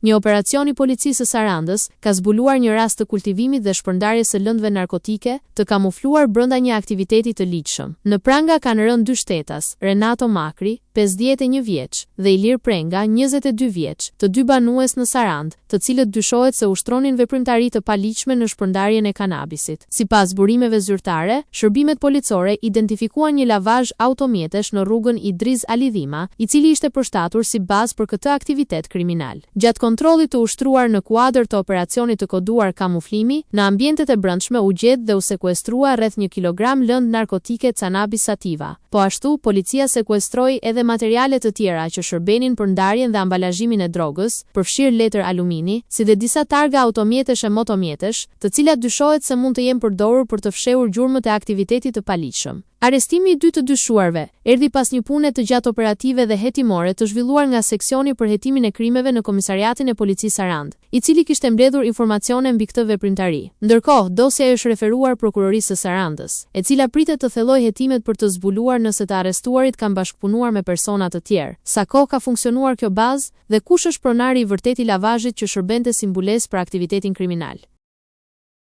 Një operacion i Policisë së Sarandës ka zbuluar një rast të kultivimit dhe shpërndarjes së lëndëve narkotike të kamufluar brenda një aktiviteti të ligjshëm. Në pranga kanë rënë dy shtetas, Renato Makri, 51 vjeç, dhe Ilir Prenga, 22 vjeç, të dy banues në Sarandë, të cilët dyshohet se ushtronin veprimtari të paligjshme në shpërndarjen e kanabisit. Sipas burimeve zyrtare, shërbimet policore identifikuan një lavazh automjetesh në rrugën Idriz Alidhima, i cili ishte përshtatur si bazë për këtë aktivitet kriminal. Gjatë kontrollit të ushtruar në kuadër të operacionit të koduar Kamuflimi, në ambientet e brendshme u gjet dhe u sekuestrua rreth një kilogram lëndë narkotike cannabis sativa. Po ashtu, policia sekuestroi edhe materiale të tjera që shërbenin për ndarjen dhe ambalazhimin e drogës, përfshirë letër alumini, si dhe disa targa automjetesh e motomjetesh, të cilat dyshohet se mund të jenë përdorur për të fshehur gjurmët e aktivitetit të paligjshëm. Arrestimi i dy të dyshuarve, erdhi pas një pune të gjatë operative dhe hetimore të zhvilluar nga Seksioni për Hetimin e Krimeve në Komisariatin e Policisë Sarandë, i cili kishte mbledhur informacione mbi këtë veprimtari. Ndërkohë, dosja i është referuar Prokurorisë së Sarandës, e cila pritet të thellojë hetimet për të zbuluar nëse të arrestuarit kanë bashkëpunuar me persona të tjerë, sa kohë ka funksionuar kjo bazë dhe kush është pronari i vërtetë i lavazhit që shërbente si mbulesë për aktivitetin kriminal.